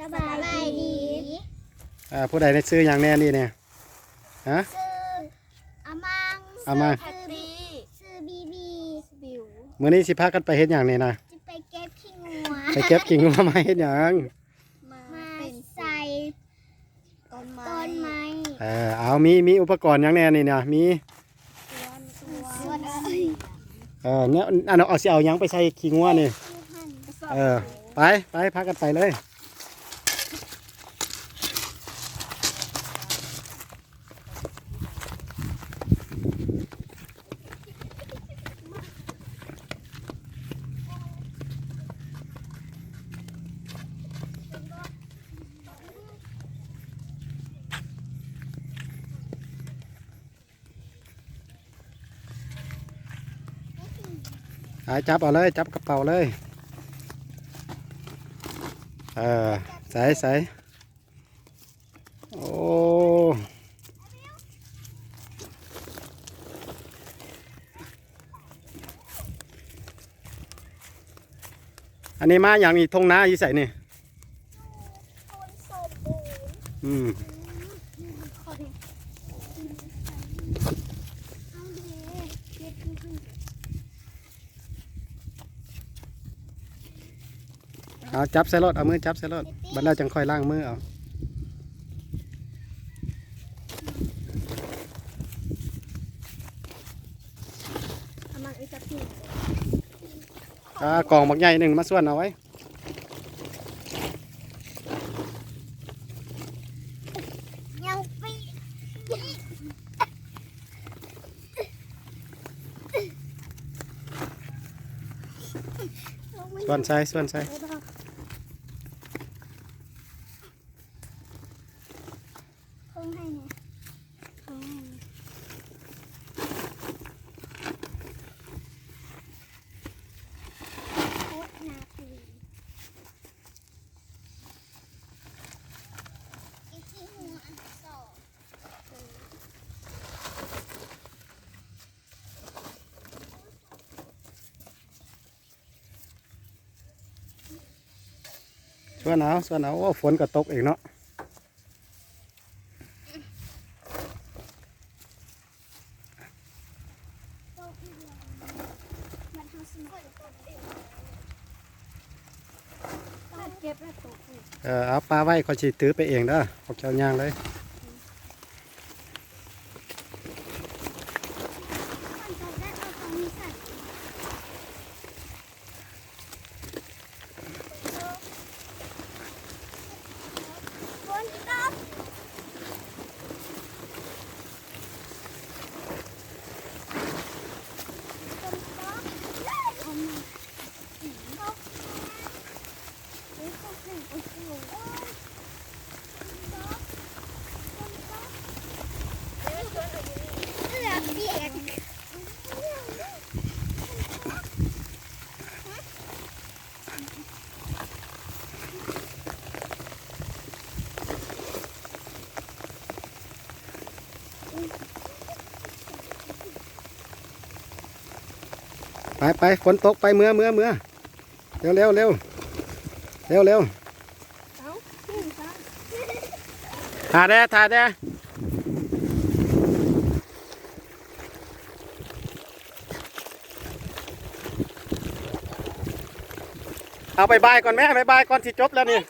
ສະບາຍດີ ອ່າ ຜູ້ໃດ ຊື່ຫຍັງແດ່ນີ້ນີ້? ຮະ? ຊື່ອາມັງ ອາມັງ ຊື່ແພັດຕີ ຊື່ບີບີ ຊື່ບິວ. ມື້ນີ້ຊິພາກັນໄປເຮັດຫຍັງນີ້ນະ? ຊິໄປເກັບຂີ້ງົວ. ໄປເກັບຂີ້ງົວມາເຮັດຫຍັງ? ມາ ມາໃສ່ ຕົ້ນໄມ້ ຕົ້ນໄມ້. ເອີ ເອົາ ມີ ມີອຸປະກອນຫຍັງແດ່ນີ້ນະ? ມີ ເອີ ແນວ ອັນ ເອົາ ຊິເອົາຫຍັງໄປໃສ່ຂີ້ງົວນີ້? ເອີ ໄປ ໄປ ພາກັນໄປເລີຍ. ໄປ ຈັບເອົາເລີຍ ຈັບກະເປົາເລີຍ. ເອີ ໃສ່ ໃສ່. ໂອ້ ອັນນີ້ມາຫຍັງນີ້? ທົ່ງນາຢູ່ໃສນີ້? ອືມ ເອົາ ຈັບໃສ່ໂລດ ເອົາມືຈັບໃສ່ໂລດ. ບັດແລ້ວຈັ່ງຄ່ອຍລ້າງມືເອົາ. ອ່າ ກອງບັກໃຫຍ່ໜຶ່ງ ມາສ່ວນເອົາໄວ້. ຍັງປີ ສ່ວນໃສ່ ສ່ວນໃສ່. ເພິ່ງໃຫ້ແດ່ ເພິ່ງໃຫ້ແດ່. ໂຄດໜ້າຕີນ. ສ່ວນເອົາ ສ່ວນເອົາ. ໂອ້ ຝົນກໍຕົກອີກເນາະ. ເອີ ເອົາປາໄວ້ ຂ້ອຍຊິຖືໄປເອງເດີ ພວກເຈົ້າຍ່າງເລີຍ. ໄປໆ ຝົນຕົກ ໄປ ເມືອ ເມືອ ເມືອ. ເລັວໆ ເລັວ ເລັວໆ. ເອົ້າ ຖ້າແດ່ ຖ້າແດ່. ເອົາ ບາຍບາຍກ່ອນແມ້ ບາຍບາຍກ່ອນ ຊິຈົບແລ້ວນີ້.